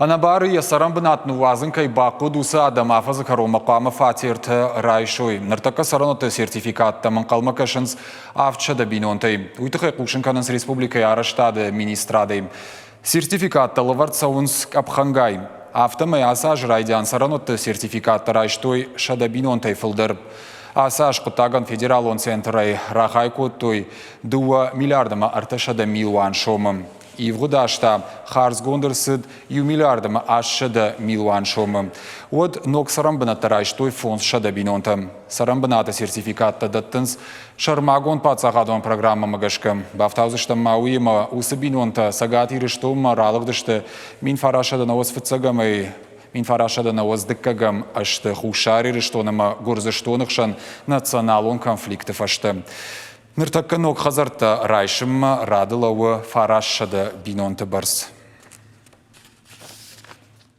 Ӕнӕбары йӕ цӕрӕнбынат ныууадзын кӕй бахъуыд, уыцы адӕм афӕдзы кӕронмӕ хъуамӕ фатертӕ райсой. Ныртӕккӕ цӕрӕнуӕтты сертификаттӕм ӕнхъӕлмӕ кӕсынц 700 бинонтӕй. Уый тыххӕй хъусын кӕнынц республикӕйы арӕзтады министрадӕй. Сертификаттӕ лӕвӕрд цӕуынц къӕпхӕнгай. Афтӕмӕй ацы аз райдиан цӕрӕнуӕтты сертификаттӕ райстой 100 бинонтӕй фылдӕр. Ацы аз хъуыддагӕн федералон центрӕй рахай кодтой 2 миллиард ӕмӕ 300 милуан сомы. Ивгъуыд аз та хардзгонд ӕрцыд иу миллиард ӕмӕ 800 милуан сомы. Уӕд ног цӕрӕнбынӕттӕ райстой 500 бинонтӕ. Цӕрӕнбынаты сертификаттӕ дӕттынц сӕрмагонд паддзахадон программӕмӕ гӕсгӕ. Бафтаудзыстӕм ма уыимӕ уыцы бинонтӕ Цӕгат Ирыстонмӕ ралыгъдысты 1995-ӕй 1992 ӕзты Хуссар Ирыстон ӕмӕ Гуырдзыстоны хсӕн националон конфликты фӕстӕ. Ныртӕккӕ ног хӕдзӕрттӕ райсынмӕ рады лӕууы 900 бинонты бӕрц.